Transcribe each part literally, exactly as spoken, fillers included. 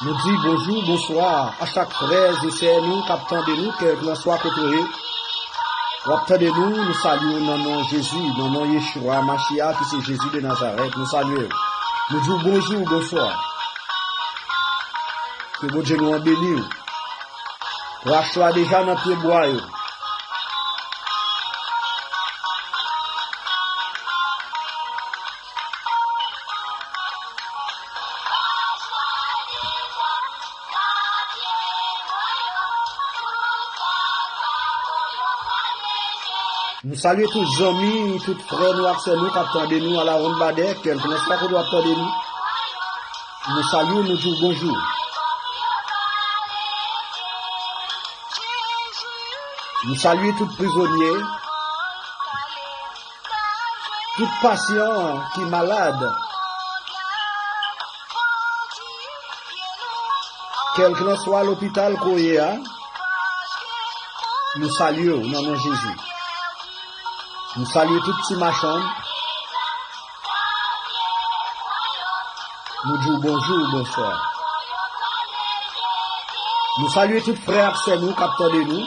Nou di bonjou, bonswa a chak frè e sè nou k ap tande nou, kèlkelanswa kote w ye. W ap tande nou, nou salye w nan non Jezi, nan non Yeshua Mashiach, ki se Jezi de Nazarèt. Nou salye w. Nou di w bonjou, bonswa. Ke Bondye nou an beni w. Rach la deja nan pye bwa yo. Nou salye tout zanmi, tout frè nou ak sè nou k ap tande nou a la ronn badè, kèlkelanswa kote w ap tande nou. Nou salye w, nou di w bonjou. Nou salye tout prizonye, tout pasyan ki malad. Kèlkelanswa lopital ke w ye a, nou salye w nan non Jezi. Nou salye tout ti machann. Nou di w bonjou, bonswa. Nou salye tout frè ak sè nou k ap tande nou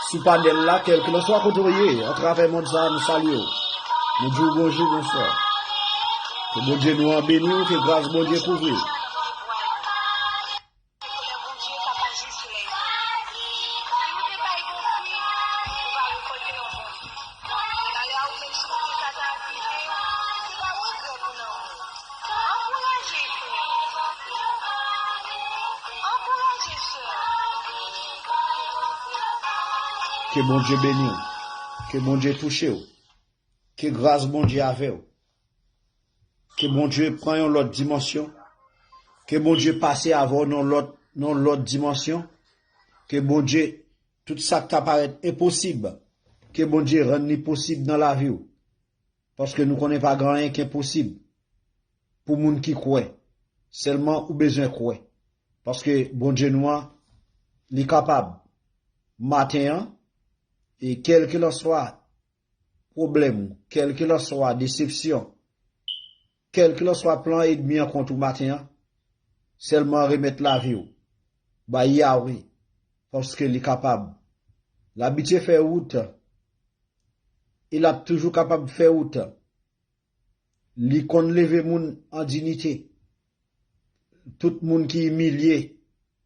sou panèl la, kèlkelanswa kote w ye, atravè mond sa a, nou salye w. Nou di w bonjou, bonswa. Ke Bondye nou an beni w, ke gras Bondye kouvri w. Ke Bondye beni w. Ke Bondye touche w. Ke gras Bondye avè w. Ke Bondye pran yon lòt dimansyon. Ke Bondye pase avè w nan lòt, nan lòt dimansyon. Ke Bondye, tout sa k ta parèt enposib, ke Bondye rann li posib nan lavi w. Paske nou konnen pa gen anyen ki enposib pou moun ki kwè. Sèlman ou bezwen kwè. Paske Bondye nou an, li kapab. Maten an, e kèlkelanswa pwoblèm ou, kèlkelanswa desepsyon, kèlkelanswa plan ènmi an kont ou maten an, sèlman remèt lavi w bay Yahweh, paske li kapab. L abitye fè wout, e l ap toujou kapab fè wout. Li konn leve moun an dinite. Tout moun ki imilye,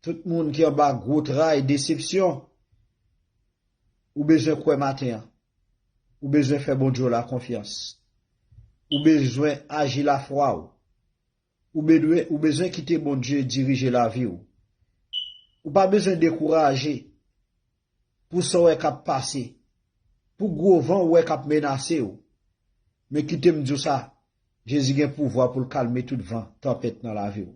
tout moun ki anba gwo tray, desepsyon, ou bezwen kwè maten an. Ou bezwen fè Bondye w la konfyans. Ou bezwen aji lafwa w. Ou bedwe-, ou bezwen kite Bondye dirije lavi w. Ou pa bezwen dekouraje pou sa w wè k ap pase, pou gwo van w wè k ap menase w. Men kite m di w sa, Jezi gen pouvwa pou l kalme tout van, tanpèt nan lavi w.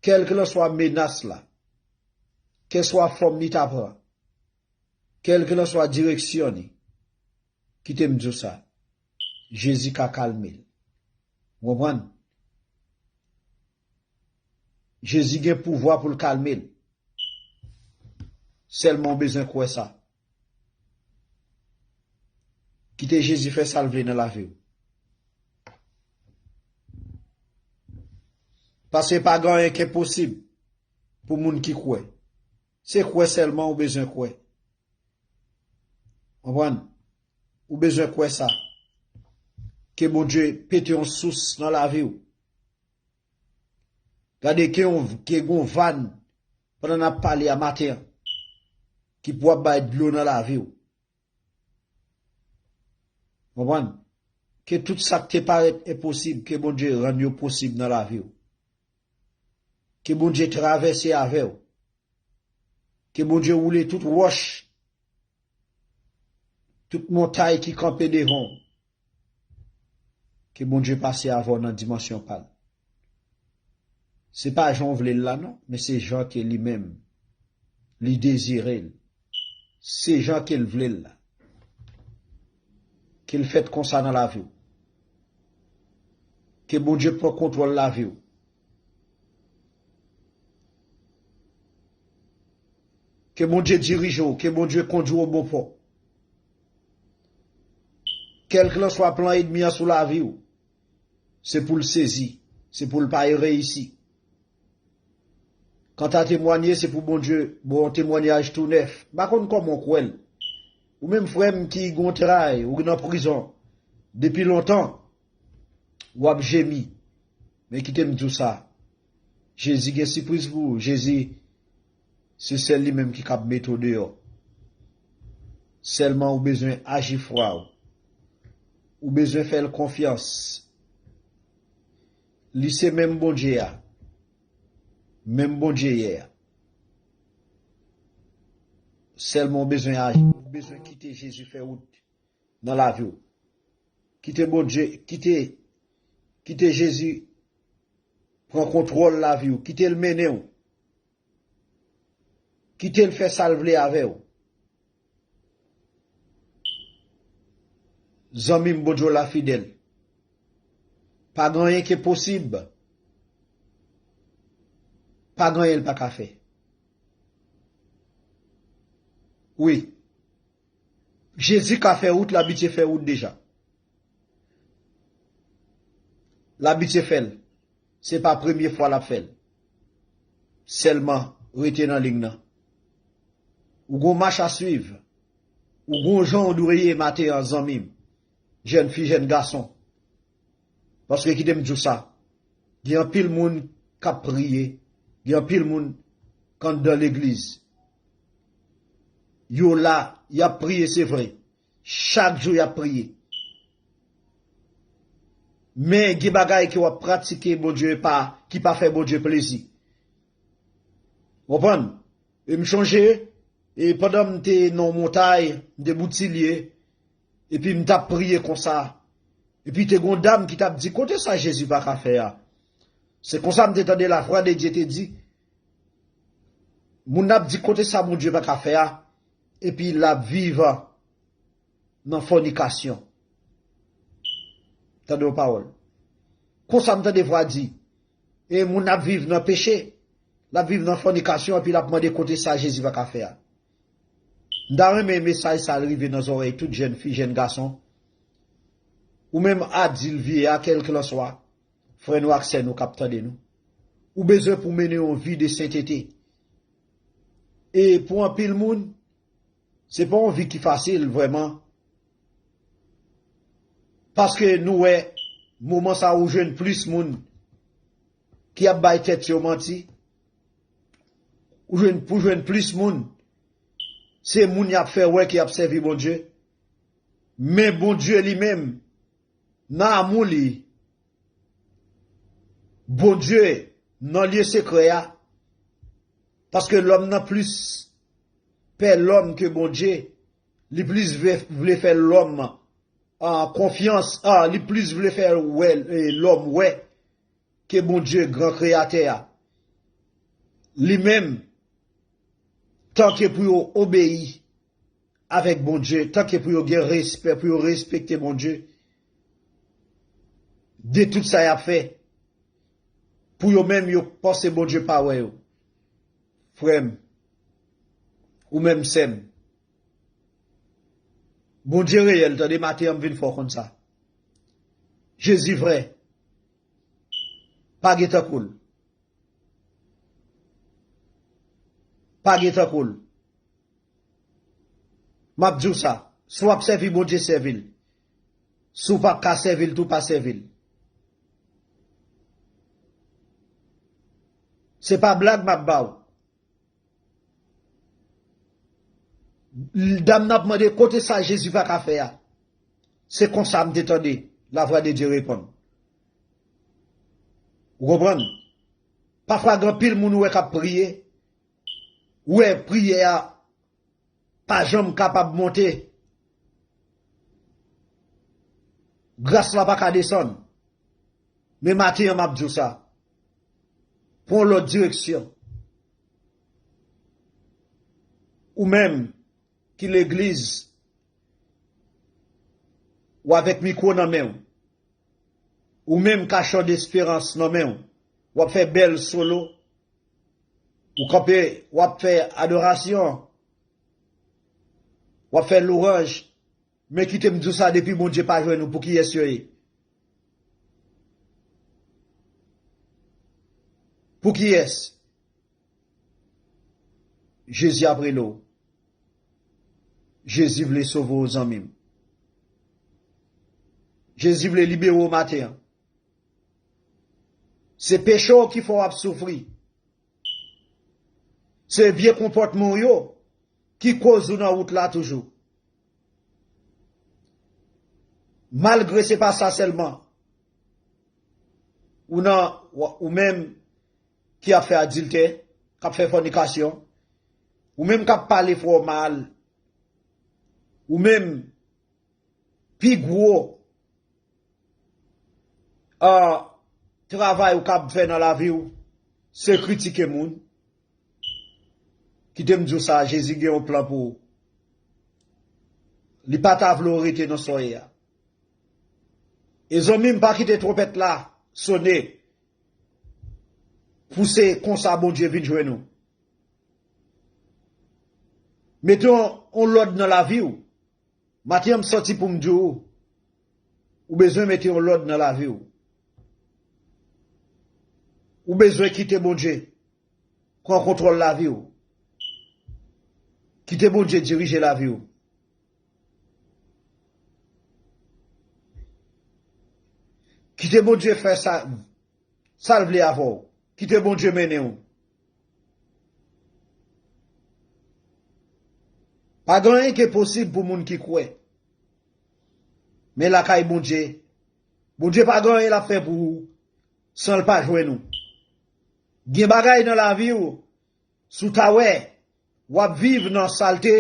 Kèlkelanswa menas la, kèlkeswa fòm li ta pran, kèlkelanswa direksyon li, kite m di w sa, Jezi ka kalme l. Ou konprann? Jezi gen pouvwa pou l kalme l. Sèlman w bezwen kwè sa. Kite Jezi fè sa l vle nan lavi w. Paske pa gen anyen ki enposib pou moun ki kwè. Se kwè sèlman ou bezwen kwè. Konprann? Ou bezwen kwè sa. Ke Bondye pete yon sous nan lavi w. Gade ke yon, ke gon vàn pandan n ap pale a maten an, ki pou ap bay dlo nan lavi w. Konprann? Ke tout sa k te parèt enposib, ke Bondye rann yo posib nan lavi w. Ke Bondye travèse avè w. Ke Bondye woule tout wòch, tout montay ki kanpe devan w. Ke Bondye pase avè w nan dimansyon pa l. Se pa jan w vle l la non, men se jan ke li menm, li dezire l. Se jan ke l vle l la. Ke l fèt konsa nan lavi w. Ke Bondye pran kontwòl lavi w. Ke Bondye dirije w, ke Bondye kondwi w o bon pò. Kèlkelanswa plan ènmi an sou lavi w, se pou l sezi, se pou l pa reyisi. Kanta temwanye, se pou Bondye ba w yon temwayaj tou nèf. M pa konn kòman w kwè l. Ou menm, frè m, ki gon tray, ou nan prizon depi lontan, w ap jemi. Men kite m di w sa, Jezi gen sipriz pou ou. Jezi, se sèl li menm ki kab mete w deyò. Sèlman ou bezwen aji fwa w. Ou bezwen fè l konfyans. Li se menm Bondye a. Menm Bondye yè a. Sèlman ou bezwen aji. Ou bezwen kite Jezi fè wout nan lavi w. Kite Bondye, kite, kite Jezi pran kontwòl lavi w. Kite l mennen w. Kite l fè sa l vle avè w. Zanmi m, Bondye w la fidèl. Pa gen anyen ki enposib. Pa gen anyen l pa ka fè. Wi. Jezi ka fè wout, l abitye fè wout deja. L abitye fè l. Se pa premye fwa l ap fè l. Sèlman rete nan liy nan. Ou gon mach a swiv. Ou gon jan w dwe ye maten an, zanmi m. Jèn fi, jèn gason. Paske kite m di w sa, gen anpil moun k ap priye, gen anpil moun k anndan legliz. Yo la, y ap priye, se vre. Chak jou y ap priye. Men gen bagay ke w ap pratike Bondye pa, ki pa fè Bondye plezi. Konprann? E m chonje, e pandan m te nan yon montay, m te Boutilye, epi m t ap priye konsa. Epi te gon dam ki t ap di, "Kote sa Jezi pa ka fè a?" Se konsa m te tande lavwa de Dye te di, moun ap di, "Kote sa Bondye pa ka fè a?" Epi l ap viv nan fònikasyon. Tande yon pawòl. Konsa m tande vwa di, e moun ap viv nan peche, l ap viv nan fònikasyon, epi l ap mande kote sa Jezi pa ka fè a. M ta renmen mesaj sa a rive nan zòrèy tout jèn fi, jèn gason. Ou menm adil, vye a, kèlkelanswa, frè nou ak sè nou k ap tande nou. Ou bezwen pou mennen yon vi de sentete. E pou anpil moun, se pa yon vi ki fasil vrèman. Paske nou wè, moman sa a ou jwenn plis moun ki ap bay tèt yo manti. Ou jwenn, pou jwenn plis moun, se moun y ap fè wè ki ap sèvi Bondye. Men Bondye li menm, nan amou li, Bondye, nan lye sekrè a, paske lòm nan plis pè lòm ke Bondye, li plis vle, vle fè lòm, ah, konfyans, ah, li plis vle fè wè, eh, lòm wè ke Bondye, gran kreyatè a. Li menm, tanke pou yo obeyi avèk Bondye, tanke pou yo gen respè, pou yo respekte Bondye de tout sa y ap fè, pou yo menm yo panse Bondye pa wè yo. Frè m, ou menm sè m, Bondye reyèl, tande, maten an m vin fè w konn sa. Jezi vrè, pa gen tankou l. Pa gen tankou l. M ap di w sa, si w ap sèvi Bondye, sèvi l. Si w p ap ka sèvi l tou, pa sèvi l. Se pa blag m ap ba w. Dam nan ap mande kote sa Jezi pa ka fè a. Se konsa m te tande lavwa de Dye reponn. Ou konprann? Pafwa gen anpil moun ou wè k ap priye, ou wè priyè a pa janm kapab monte. Gras la pa ka desann. Men maten an, m ap di w sa. Pran yon lòt direksyon. Ou menm ki legliz, ou avèk mikwo nan men w. Ou menm ka chan desperans nan men w. W ap fè bèl solo. Ou kanpe, w ap fè adorasyon. W ap fè lwanj. Men kite m di w sa, depi Bondye pa jwenn ou, pou kiyès yo ye? Pou kiyès? Jezi ap rele w. Jezi vle sove w, zanmi m. Jezi vle libere w maten an. Se peche w ki fè w ap soufri. Se vye konpòtman w yo ki koz ou nan wout la toujou. Malgre se pa sa sèlman, ou nan, ou menm ki ap fè adiltè, k ap fè fònikasyon, ou menm k ap pale frè w mal, ou menm pi gwo, ah, travay ou kab fè nan lavi w, se kritike moun. Kite m di w sa, Jezi gen yon plan pou ou. Li pa ta vle w rete nan sa w ye a. E zanmi m, pa kite twonpèt la sone pou se konsa Bondye vin jwenn ou. Mete yon, yon lòd nan lavi w. Maten an, m santi pou m di w, ou bezwen mete yon lòd nan lavi w. Ou bezwen kite Bondye pran kontwòl lavi w. Kite Bondye dirije lavi w. Kite Bondye fè sa, sa l vle avè w. Kite Bondye mennen w. Pa gen anyen ki enposib pou moun ki kwè. Men lakay Bondye, Bondye pa gen anyen l ap fè pou ou san l pa jwenn ou. Gen bagay nan lavi w, si w ta wè, w ap viv nan salte,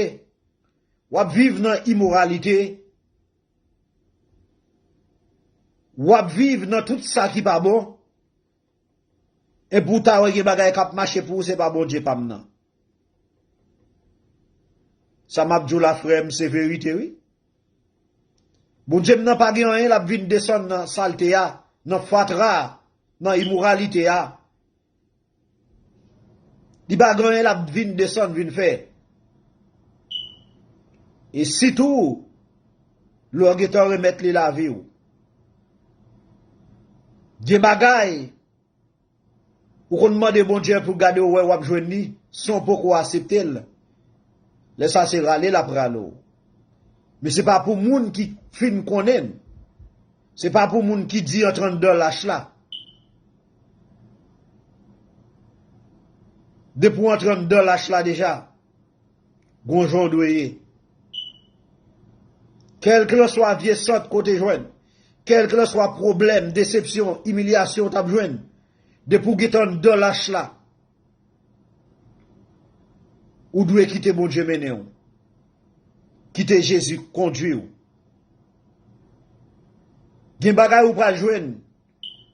w ap viv nan imoralite, w ap viv nan tout sa ki pa bon, epi w ta wè gen bagay k ap mache pou ou, se pa Bondye pa m nan. Sa m ap di w la, frè m, se verite, wi. Bondye m nan pa gen anyen l ap vin desann nan salte a, nan fatra a, nan imoralite a. Li pa gen anyen l ap vin desann, vin fè. E sitou, lè w gentan remèt li lavi w. Gen bagay, ou konn mande Bondye pou gade w wè w ap jwenn li, san w poko aksepte l. Lè sa se rale l ap rale w. Men se pa pou moun ki fin konnen l. Se pa pou moun ki di antre anndan lach la. Depi w antre anndan lach la deja, gon jan w dwe ye. Kèlkelanswa vye sant ke w te jwenn, kèlkelanswa pwoblèm, desepsyon, imilyasyon w t ap jwenn, depi w gentan anndan lach la, ou dwe kite Bondye mennen w. Kite Jezi kondui w. Gen bagay ou pral jwenn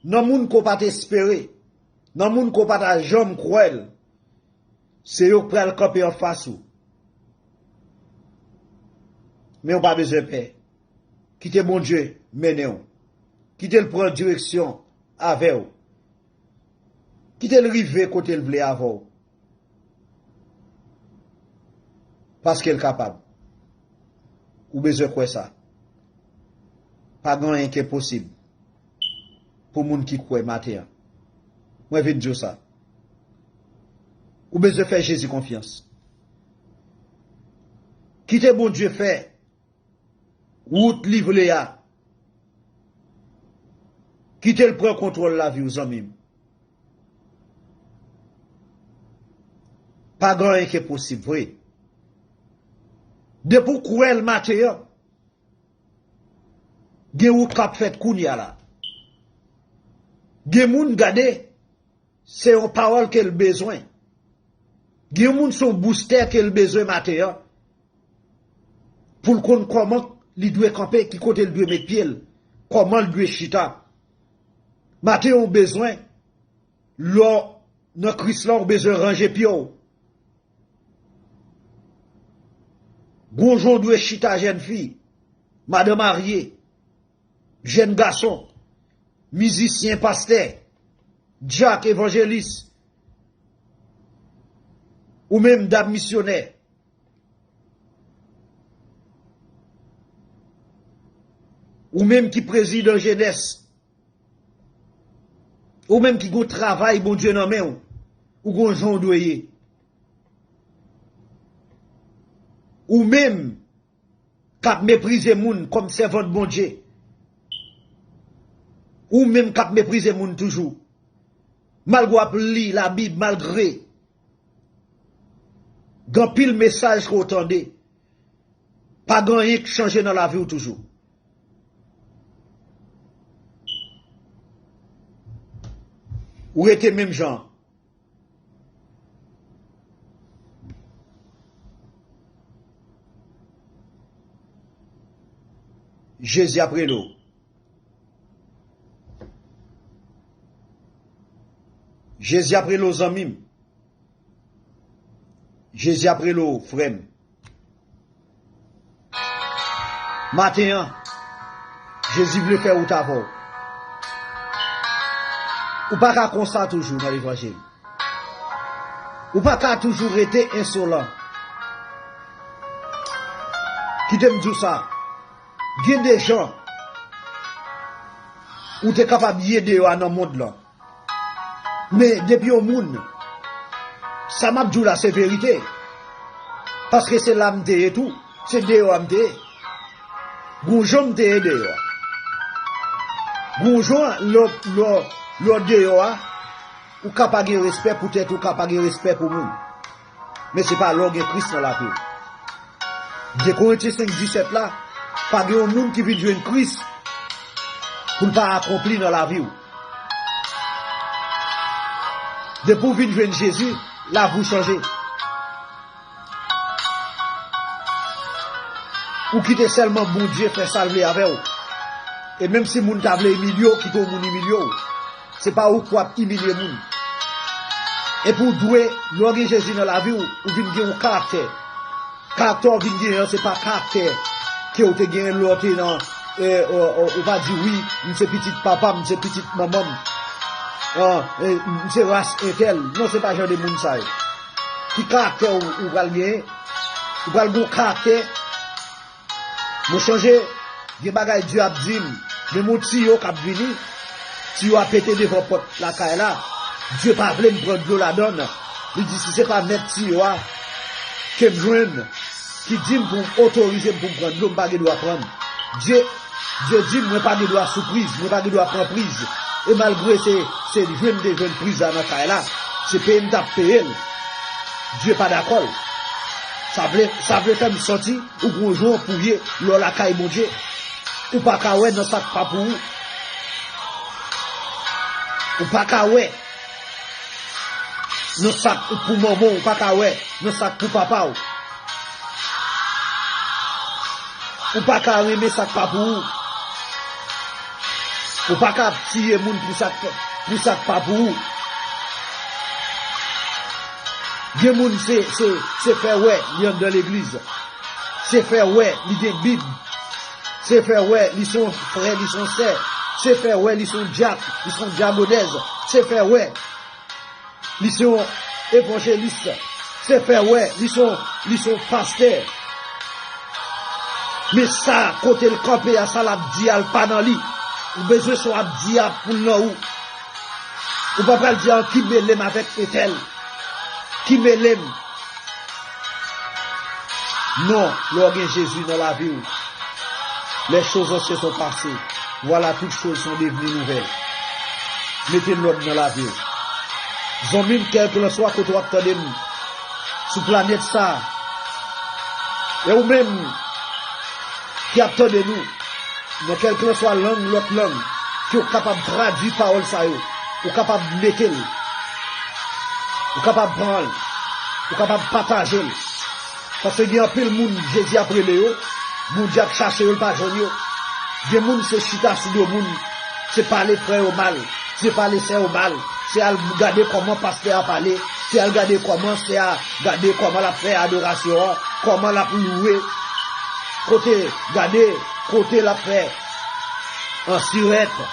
nan moun ke w pa t espere, nan moun ke w pa ta janm kwè l. Se yo k pral kanpe anfas ou. Men w pa bezwen pè. Kite Bondye mennen w. Kite l pran direksyon avè w. Kite l rive kote l vle avè w. Paske l kapab. Ou bezwen kwè sa. Pa gen anyen ki enposib pou moun ki kwè maten an. Mwen vin di w sa. Ou bezwen fè Jezi konfyans. Kite Bondye fè wout li vle a. Kite l pran kontwòl lavi w, zanmi m. Pa gen anyen ki enposib vre. Depi w kwè l maten an, gen wout k ap fèt kounye a la. Gen moun, gade, se yon pawòl ke l bezwen. Gen moun, se yon boustè ke l bezwen maten an, pou l konn kòman li dwe kanpe, ki kote l dwe met pye l, kòman l dwe chita. Maten an, w bezwen, lè w nan Kris la, w bezwen ranje pye w. Gon jan w dwe chita, jèn fi, madan marye, jèn gason, mizisyen, pastè, dyak, evanjelis, ou menm dam misyonè, ou menm ki prezidan jenès, ou menm ki gon travay Bondye nan men w, ou gon jan w dwe ye. Ou menm k ap meprize moun kòm sèvant Bondye, ou menm k ap meprize moun toujou, malgre w ap li Labib, malgre gen anpil mesaj ke w tande, pa gen anyen k chanje nan lavi w toujou. Ou rete menm jan. Jezi ap rele w. Jezi ap rele w, zanmi m. Jezi ap rele w, frè m. Maten an, Jezi vle fè wout avè w. Ou pa ka konsa toujou nan levanjil. Ou pa ka toujou rete ensolan. Kite m di w sa. Gen de jan ou te kapab ye deyò a nan mond lan. Men depi yon moun, sa m ap di w la se verite. Paske se la m te ye tou, se deyò a m te ye. Gon jan m te ye deyò a. Gon jan lè w, lè w, lè w deyò a, ou ka pa gen respè pou tèt ou, ou ka pa gen respè pou moun. Men se pa lè w gen Kris nan lavi w. De Korentyen senk disèt la, pa gen yon moun ki vin jwenn Kris pou l pa akonpli nan lavi w. Depi w vin jwenn Jezi, lavi w chanje. Ou kite sèlman Bondye fè sa l vle avè w. E menm si moun ta vle imilye w, kite yon moun imilye w. Se pa ou k ap imilye moun. Epi w dwe, lè w gen Jezi nan lavi w, ou vin gen yon karaktè. Karaktè w vin genyen an, se pa karaktè ke w te genyen lè w te nan, e, o, o, ou pa di, "Wi, m se pitit papa m, m se pitit manman m. An, e, m se ras entèl." Non, se pa jan de moun sa yo. Ki karaktè ou, ou pral genyen? Ou pral gen yon karaktè. Mwen chonje, gen bagay Dye ap di m. Gen yon tiyo k ap vini. Tiyo a pete devan pòt lakay la. Dye pa vle m pran dlo ladan l. Li di, "Si se pa mèt tiyo a ke m jwenn, ki di m pou m otorize m pou m pran dlo, m pa gen dwa pran." Dye, Dye di m, mwen pa gen dwa sou priz, mwen pa gen dwa pran priz. E malgre se, se jwenn m te jwenn priz la nan kay la, se peye m t ap peye l. Dye pa dakò l. Sa vle, sa vle fè m santi ou gon jan pou w ye lè w lakay Bondye. Ou pa ka wè nan sa k pa pou ou. Ou pa ka wè nan sa k pou manman w, ou pa ka wè nan sa k pou papa w. Ou pa ka renmen sa k pa pou ou. Ou pa ka ap tiye moun pou sa k, pou sa k pa pou ou. Gen moun se, se, se fè wè li anndan legliz. Se fè wè li gen Bib. Se fè wè li se yon frè, li se yon sè. Se fè wè li se yon dyak, li se yon dyagonèz. Se fè wè li se yon evanjelis. Se fè wè li se yon, li se yon pastè. Men sa, kote l kanpe a, sa l ap di a, l pa nan li. Ou bezwen sa w ap di a pou l nan ou. Ou pa pral di, "An, ki mele m avèk entèl? Ki mele m?" Non, lè w gen Jezi nan lavi w, les choses anciennes sont passées, voilà, toutes choses sont devenues nouvelles. Mete lòd nan lavi w. Zanmi m, kèlkelanswa kote w ap tande m sou planèt sa a, e ou menm ki ap tande nou, nan kèlkelanswa lang, lòt lang, ke w kapab tradui pawòl sa yo, ou kapab mete l, ou kapab pran l, ou kapab pataje l. Paske gen anpil moun Jezi ap rele yo, Bondye ap chache yo, l pa jwenn yo. Gen moun se chita sou do moun, se pale frè yo mal, se pale sè yo mal, se al gade kòman pastè a pale, se al gade kòman sè a, gade kòman l ap fè adorasyon an, kòman l ap louwe, kote, gade kote l ap fè an sirèt.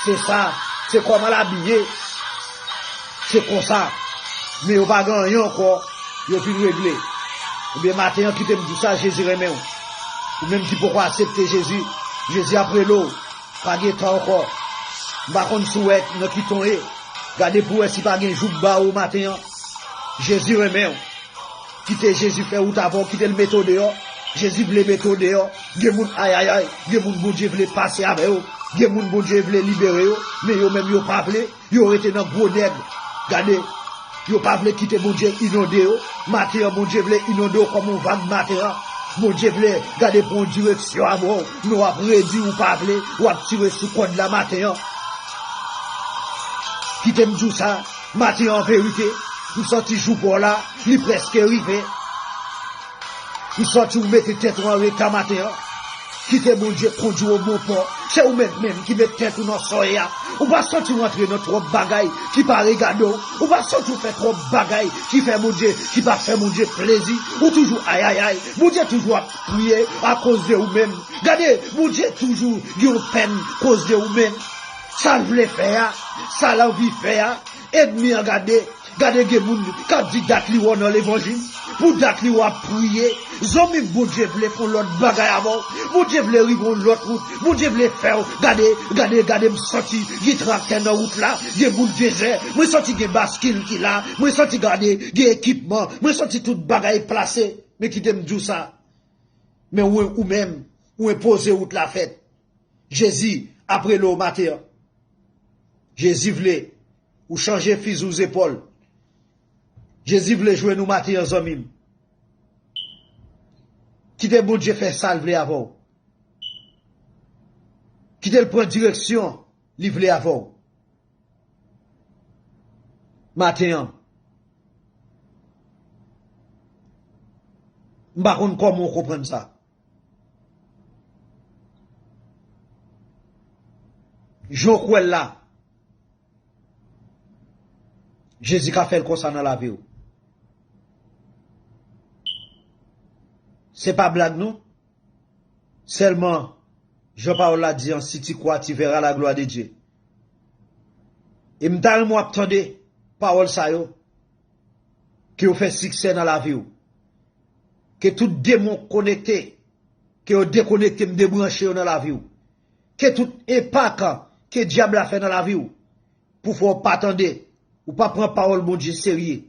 Se sa, se kòman l abiye. Se konsa. Men yo pa gen anyen ankò, yo fin regle. Ebyen, maten an, kite m di w sa, Jezi renmen w. Ou menm ki poko aksepte Jezi, Jezi ap rele w. Pa gen tan ankò. M pa konn si w wè nan ki ton w ye. Gade pou w wè si pa gen jou k ba ou maten an. Jezi renmen w. Kite Jezi fè wout avè w, kite l mete w deyò. Jezi vle mete w deyò. Gen moun ayayay, gen moun Bondye vle pase avè yo. Gen moun Bondye vle libere yo, men yo menm yo pa vle. Yo rete nan gwo nèg. Gade, yo pa vle kite Bondye inonde yo. Maten an, Bondye vle inonde w kòm yon vag maten an. Bondye vle gade pran yon direksyon avè w, men w ap redi, ou pa vle, w ap tire sou kòd la maten an. Kite m di w sa, maten an, an verite, m santi jou pa w la, li prèske rive. M santi w mete tèt ou an reta maten an. Kite Bondye kondui w bon pò. Se ou menm menm ki met tèt ou nan sa w ye a. Ou pa santi w antre nan twòp bagay ki pa regade w. Ou pa santi w fè twòp bagay ki fè Bondye, ki pa fè Bondye plezi. Ou toujou ayayay. Bondye toujou ap kriye akoz de ou menm. Gade, Bondye toujou gen yon pèn koz de ou menm. Sa l vle fè a, sa l anvi fè a, ènmi an gade. Gade gen moun k ap di dat li wè w nan levanjil, pou dat li w ap priye. Zanmi m, Bondye vle fè yon lòt bagay avè w. Bondye vle rive yon lòt wout. Bondye vle fè w. Gade, gade, gade, m santi gen traktè nan wout la. Gen boul dezè. Mwen santi gen baskil ki la. Mwen santi, gade, gen ekipman. Mwen santi tout bagay plase. Men kite m di w sa. Men ou, ou menm, ou enpoze wout la fèt. Jezi ap rele w maten an. Jezi vle ou chanje fizi w zepòl. Jezi vle jwenn ou maten an, zanmi m. Kite Bondye fè sa l vle avè w. Kite l pran direksyon li vle avè w. Maten an, m pa konn kòman w konprann sa. Jan w kwè l la, Jezi ka fè l konsa nan lavi w. Se pa blag non. Sèlman, jan pawòl la di an, si tu crois, tu verras la gloire de Dieu. E m ta renmen w ap tande pawòl sa yo, ke yo fè siksè nan lavi w. Ke tout demon konekte, ke yo dekonekte m, debranche yo nan lavi w. Ke tout enpak ke dyab la fè nan lavi w, pou fè w pa tande, ou pa pran pawòl Bondye serye,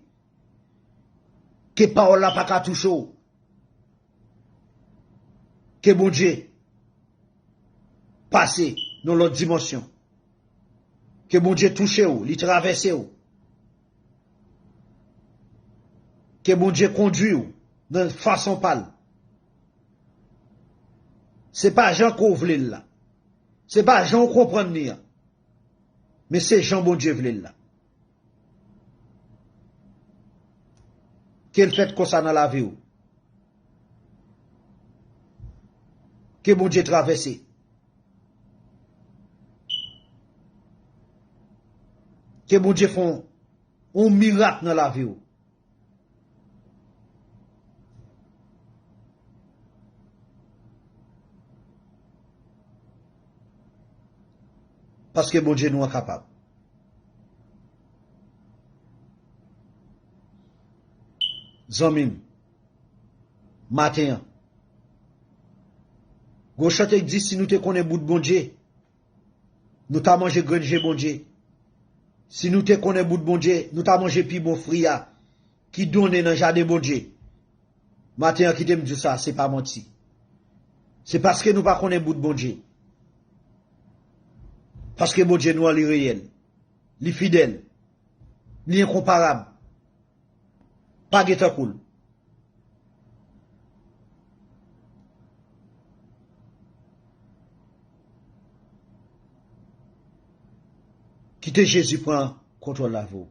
ke pawòl la pa ka touche w. Ke Bondye pase nan lòt dimansyon. Ke Bondye touche w, li travèse w. Ke Bondye kondui w nan fason pa l. Se pa jan ke w vle l la. Se pa jan w konprann li an. Men se jan Bondye vle l la. Ke l fèt konsa nan lavi w. Ke Bondye travèse. Ke Bondye fè yon, yon mirak nan lavi w. Paske Bondye nou an kapab. Zanmi m, maten an, gon chante k di, si nou te konnen bout Bondye, nou ta manje grenn je Bondye. Si nou te konnen bout Bondye, nou ta manje pi bon fwi a ki donnen nan jaden Bondye. Maten an, kite m di w sa, se pa manti. Se paske nou pa konnen bout Bondye. Paske Bondye nou an, li reyèl, li fidèl, li enkonparab. Pa gen tankou l. Kite Jezi pran kontwòl lavi w.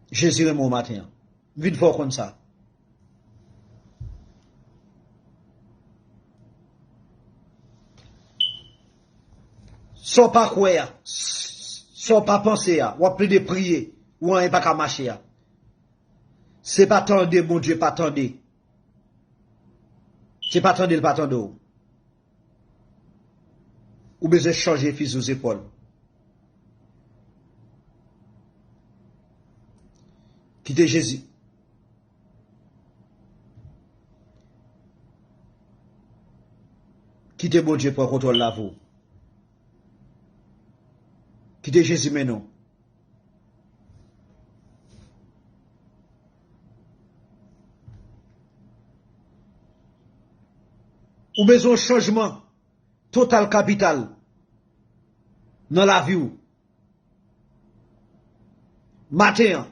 Jezi renmen w maten an. M vin fè w konn sa. Sa w pa kwè a, sa w pa panse a, w ap plede priye, ou anyen pa ka mache a. Se pa tande Bondye pa tande. Se pa tande l pa tande w. Ou bezwen chanje fizi w zepòl. Kite Jezi. Kite Bondye pran kontwòl lavi w. Kite Jezi mennen w. Ou bezwen yon chanjman total kapital nan lavi w. Maten an,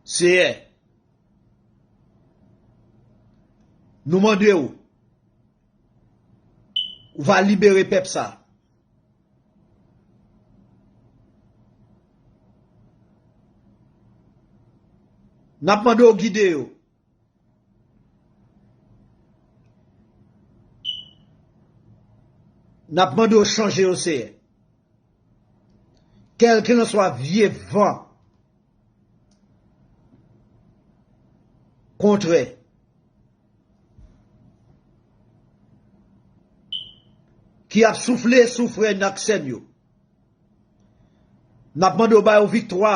Seyè, nou mande w, ou va libere pèp sa. N ap mande w gide yo. N ap mande w chanje yo, Seyè. Kèlkelanswa vye van kontrè ki ap soufle sou frè n ak sè n yo, n ap mande w ba yo viktwa.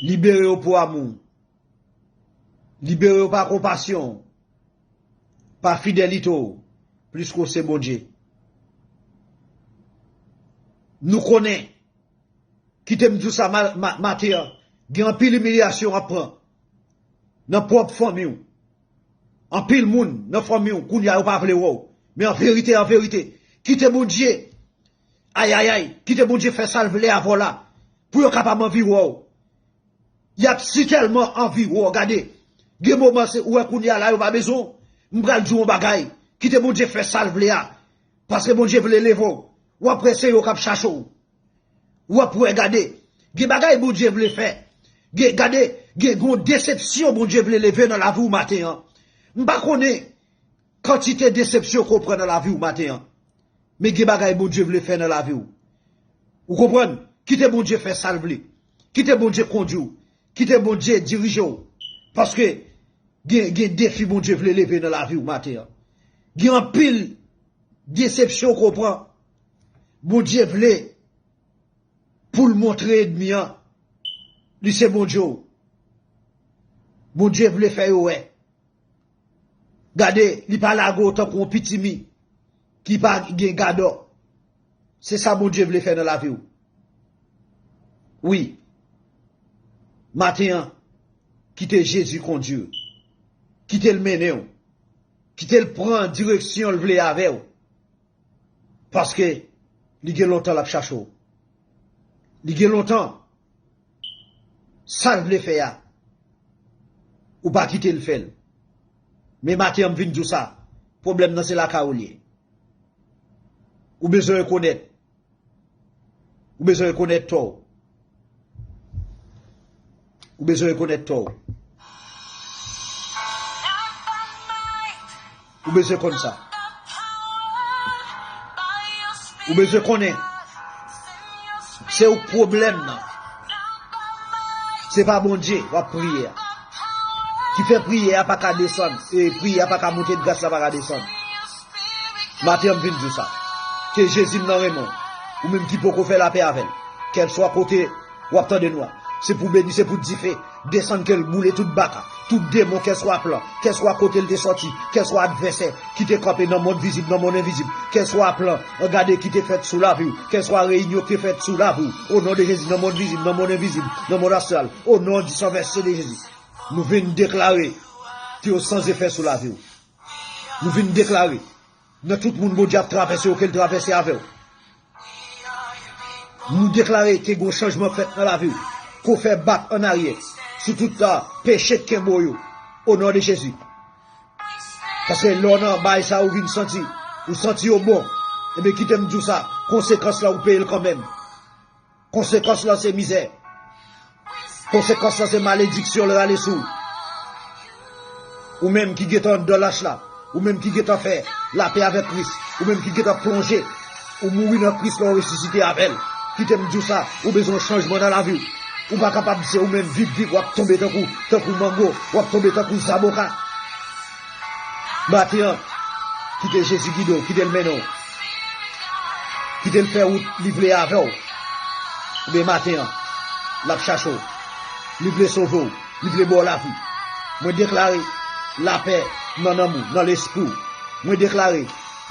Libere yo pou amou w. Libere yo pa konpasyon w, pa fidelite w, plis ke w se Bondye. Nou konnen, kite m di w sa ma- ma- maten an, gen anpil imilyasyon w ap pran nan pwòp fanmi w. Anpil moun nan fanmi w, kounye a yo pa vle wè w. Men an verite, an verite, kite Bondye, ayayay, kite Bondye fè sa l vle avè w la, pou yo kapab anvi wè w. Y ap si tèlman anvi wè w. Gade, gen moman se ou wè kounye a la yo pa bezwen w. M pral di w yon bagay. Kite Bondye fè sa l vle a. Paske Bondye vle leve w. W ap wè se yo k ap chache w. W ap wè, gade. Gen bagay Bondye vle fè. Gen, gade, gen gon desepsyon Bondye vle leve nan lavi w maten an. M pa konnen kantite desepsyon ke w pran nan lavi w maten an. Men gen bagay Bondye vle fè nan lavi w. Ou konprann? Kite Bondye fè sa l vle. Kite Bondye kondui w. Kite Bondye dirije w. Paske gen, gen defi Bondye vle leve nan lavi w maten an. Gen anpil desepsyon ke w pran. Bondye vle pou l montre ènmi an, li se Bondye w. Bondye vle fè yo wè. Gade, li pa lage w tankou yon pitimi ki pa gen gadò. Se sa Bondye vle fè nan lavi w. Wi. Maten an, kite Jezi kondui w. Kite l mennen w. Kite l pran direksyon l vle avè w. Paske li gen lontan l ap chache w. Li gen lontan sa l vle fè a, ou pa kite l fè l. Men maten an m vin di w sa, pwoblèm nan se lakay ou l ye. Ou bezwen rekonèt. Ou bezwen rekonèt tò w. Ou bezwen rekonèt tò w. Ou bezwen konn sa. Ou bezwen konnen se ou k pwoblèm nan. Se pa Bondye w ap priye a. Ki fè priyè a pa ka desann, e priyè a pa ka monte, gras la pa ka desann. Maten an m vin di w sa. Ke Jezi m nan renmen w. Ou menm ki poko fè lapè avè l. Kèlswa kote w ap tande nou a. Se pou beni, se pou dife. Desann ke l boule tout baka, tout demon, kèlswa plan, kèlswa kote l te sòti, kèlswa advèsè ki te kanpe nan mond vizib, nan mond envizib, kèlswa plan, gade, ki te fèt sou lavi w, kèlswa reyinyon ki te fèt sou lavi w. O non de Jezi, nan mond vizib, nan mond envizib, nan mond astral. O non di san vèse de Jezi. Nou vin deklare ke yo san efè sou lavi w. Nou vin deklare, nan tout moun Bondye ap travèse yo, ke l travèse avè w. Nou deklare ke gon chanjman fèt nan lavi w, ke w fè bak annaryè sou tout, a, peche k kenbe w yo, o non de Jezi. Paske lè w nan bagay sa, ou vin santi, ou santi yo bon, ebyen, kite m di w sa, konsekans la, ou peye l kanmenm. Konsekans lan se mizè. Konsekans lan se malediksyon l rale sou ou. Ou menm ki gentan anndan lach la, ou menm ki gentan fè lapè avèk Kris, ou menm ki gentan plonje, ou mouri nan Kris la, ou resisite avè l. Kite m di w sa, ou bezwen yon chanjman nan lavi w. Ou pa kapab se ou menm viv, viv, w ap tonbe tankou, tankou mango, w ap tonbe tankou zaboka. Maten an, kite Jezi gide w, kite l mennen w. Kite l fè wout li vle avè w. Ebyen maten an, l ap chache w. Li vle sove w, li vle ba w lavi. Mwen deklare, Lapè nan nanm ou, nan lespri w. Mwen deklare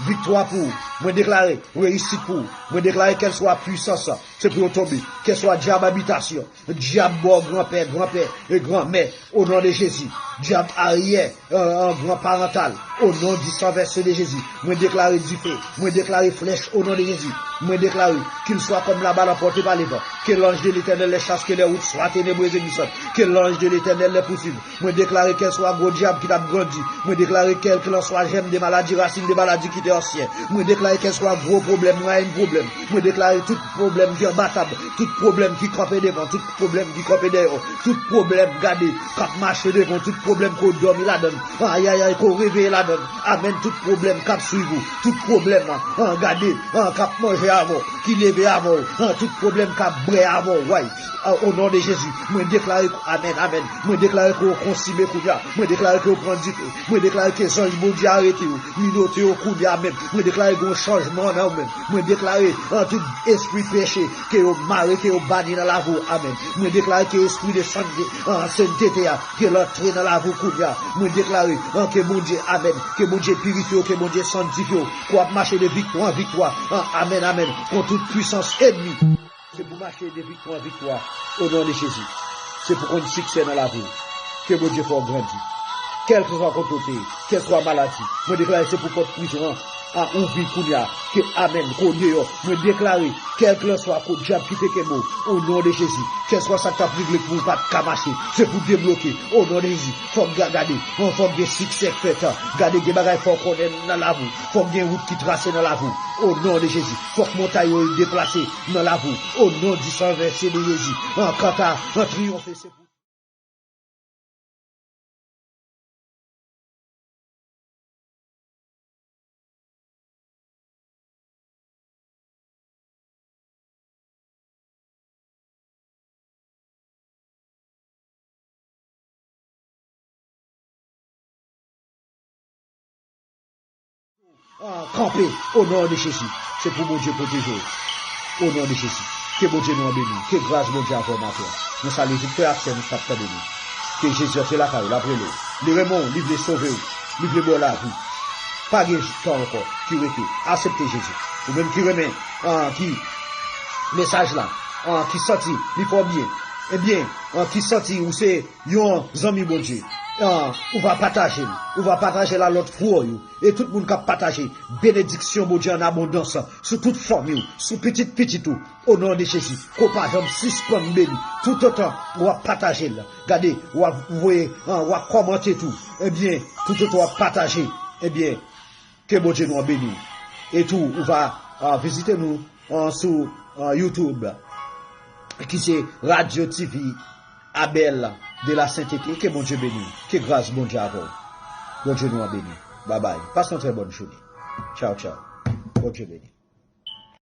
viktwa pou ou. Mwen deklare reyisit pou ou. Mwen deklare kèlswa pwisans, se pou yo tonbe. Kèlswa dyab abitasyon, dyab bò granpè, granpè e granmè, o non de Jezi. Dyab aryè, an, an, granparantal, o non di san vèse de Jezi. Mwen deklare dife, mwen deklare flèch, o non de Jezi. Mwen deklare qu'il soit comme la balle emportée par le vent. Que l'ange de l'Éternel les chasse, que leurs routes soient ténébreuses et glissantes. Que l'ange de l'Éternel les poursuive. Mwen deklare kèlswa gwo dyab ki t ap grandi. Mwen deklare kèlkelanswa jèm de maladi, rasin de maladi ki te ansyen. Mwen deklare kèlswa gwo pwoblèm, rayin pwoblèm. Mwen deklare tout pwoblèm ki anba tab, tout pwoblèm ki kanpe devan, tout pwoblèm ki kanpe dèyè, tout pwoblèm, gade, k ap mache devan, tout pwoblèm ke w dòmi ladan l. Ayayay, ke w reveye ladan l. Amèn, tout pwoblèm k ap swiv ou, tout pwoblèm, an, gade, an, k ap manje avè w, ki leve avè w, an, tout pwoblèm k ap bwè avè w, way. A, o non de Jezi, mwen deklare, amèn, amèn. Mwen deklare ke yo konsime kounye a. Mwen deklare ke yo pran dife. Mwen deklare ke zanj Bondye arete yo, minote yo kounye a menm. Mwen deklare gen yon chanjman nan yo menm. Mwen deklare, an, tout espri peche, ke yo mare, ke yo bani nan lavi w. Amèn. Mwen deklare ke espri de sante, an, sentete a, ke l antre nan lavi w kounye a. Mwen deklare, an, ke Bondye, amèn, ke Bondye pirifye w, ke Bondye sanntifye w, ke w ap mache de viktwa an viktwa. An, amèn, amèn. Kont tout pwisans ènmi. Se pou mache de viktwa an viktwa, o non de Jezi. Se pou konn siksè nan lavi w. Ke Bondye fè w grandi. Kèlkeswa kote w te ye, kèlkeswa maladi, mwen deklare se pou pòt prizon an, a, ouvri kounye a. Ke, amèn, ke w deyò. Mwen deklare, kèlkelanswa kot dyab ki te kenbe w, o non de Jezi, kèlkeswa sa k t ap regle pou ou pa t ka mache, se pou debloke, o non de Jezi. Fòk ga-, gade, an, fòk gen siksè k fèt, an. Gade, gen bagay fòk konnen nan lavi w. Fòk gen wout ki trase nan lavi w. O non de Jezi. Fòk montay yo deplase nan lavi w. O non di san vèse de Jezi. An, kanta, an, triyonfe, se pou Ah, kanpe, o non de Jezi. Se pou Bondye pwoteje w. O non de Jezi. Ke Bondye nou an beni w. Ke gras Bondye avè w maten an. Nou salye tout frè ak sè nou k ap tande nou. Ke Jezi antre lakay ou, l ap rele w. Li renmen w, li vle sove w, li vle ba w lavi. Pa gen tan ankò ki rete. Aksepte Jezi. Ou menm ki renmen, ah, ki mesaj la, ah, ki santi li fè w byen, ebyen, ah, ki santi ou se yon zanmi Bondye, ah, ou va pataje l. Ou va pataje l a lòt frè w yo. E tout moun k ap pataje, benediksyon Bondye an abondans sou tout fanmi w, sou pitit pitit ou. O non de Jezi, ke w pa janm sispann beni. Toutotan w ap pataje l, gade, w ap voye, ah, w ap kòmante tou. Ebyen, toutotan w ap pataje, ebyen, ke Bondye nou an beni w. E tou, ou va, ah, vizite nou, ah, sou, ah, YouTube, ki se Radio T V Abel de la Sainteté. Ke Bondye beni w. Ke gras Bondye avè w. Bondye nou an beni w. Babay. Pase yon trè bòn jounen. Tchaw, tchaw. Bondye beni w.